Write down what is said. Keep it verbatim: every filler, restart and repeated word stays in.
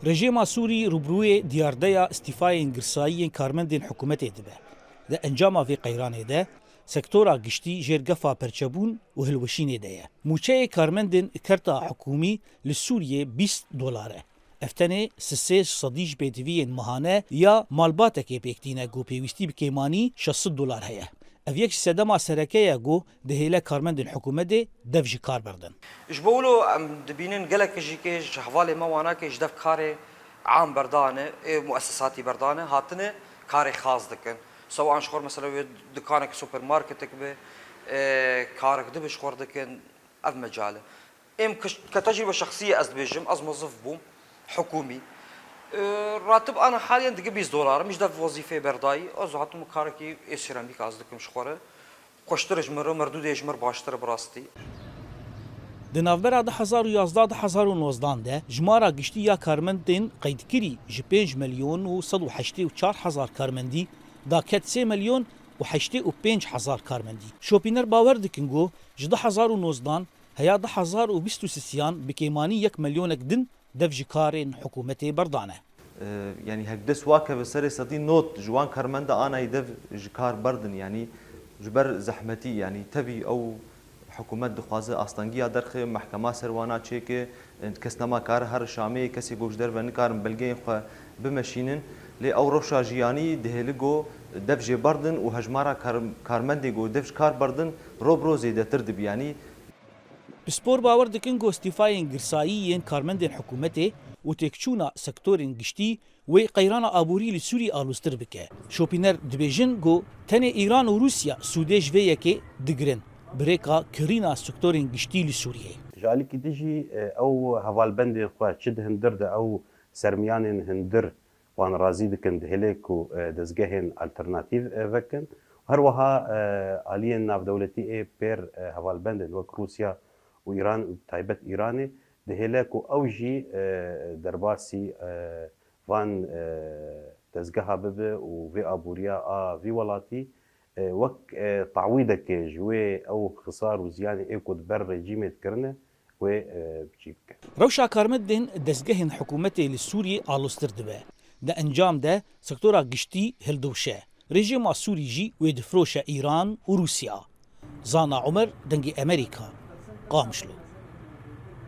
Rejîma Sûrî rûbirûyê diyardeya îstîfayên girsayî yên karmendên hikûmetê dibe. Di encama vê qeyranê de sektora giştî jêr gefa perçebûn û hilweşînê de ye. Mûçeyê karmendên kerta hikûmî li Sûriyê bîst dolar e. Ev tenê sisê sedî ji pêdiviyên mehane ya malbatekê pêk tîne ku pêwîstî bi kêmanî şeş sed dolar heye. Ev yek ji sedema sereke ye ku dihêle karmendên hikûmetê dev ji kar berdin. Ji bo wilo em dibînin gelek jî kê ji hevalê me wanakê ji dev karê am berdane, ê muessesatî berdane, hatine karê xas dikin. Sewa an ji xwe mesela wê dikanek supermarketek be, ê karek dibe ji xwe dikin, ev mecal e. Êm ke, ke tecrîbe şexsî ye ez dibêjim, ez mozif bûm, hikûmî. Ê, ratib ana haliyen dige bîst dolar im, ji dev wezîfeyê berdayî, ez hatim û karekî ê seramîk ez dikim ji xwe re. Xweştir ji min re, merdûdê ji min re baştir e bi rastî. Di navbera du hezar û yazdeh du hezar û nozdan de jimara giştî ya karmendên qeydkirî ji pênc milyon û sed û heştê û çar hezar karmendî daket sê milyon û heştê û pênc hezar karmendî. Şopîner bawer dikin ku ji du hezar û nozdan heya du hezar û bîst û sisiyan bi kêmanî yek milyonek din dev ji karên hikûmetê berdane. Ee, yani hek dest wa keve serê sedî not ji wan karmenda anayî dev ji kar berdin, yani ji ber zehmetî, yani tevî ew hikûmet dixwaze astengiya derxe, mehkema ser wana çêke, kes nema kare here Şamê, kesê ku ji derve nikarin belgeyên xwe bimeşînin. Lê ew rewşa jiyanî dihêli ku dev jê berdin û hejmara kar-, karmendê ku dev ji kar berdin ro bi ro zêdetir dibe, yani. Pispor bawer dikin ku îstîfayên girsayî yên karmendên hikûmetê û têkçûna sektorên giştî wê qeyrana aborî li Sûriyê aloztir bike. Şopîner dibêjin ku tenê Îran û Rûsya sûdê ji vê yekê digirin, bi rêka kirîna sektorên giştî li Sûriyê. Ji alîkî din jî, e, ew hevalbendên xwe çi di hundir de ew sermiyanên hundir wan razî dikin, dihêle ku, e, dezgehên alternatîf, e, vekin. Her wiha, e, aliyên navdewletî ê pêr, e, hevalbendên wek Rûsya û Îran, û taybet Îranê, dihêle ku ew jî, e, derbasî, e, van, e, dezgeha bibe û vê aboriya a vî welatî, e, wek, e, tawîdekê ji wê ew xisar û ziyanê ê ku di ber rejîmê dikirine, wê, e, bi cî bike. Rewşa karmendên dezgehên hikûmetê li Sûriyê aloztir dibe. Di encam de sektora giştî hildiwşe. Rejîma Sûrî jî wê difiroşe Îran û Rûsya. Zana Umer, Dengê Emerîka, Qamişlo.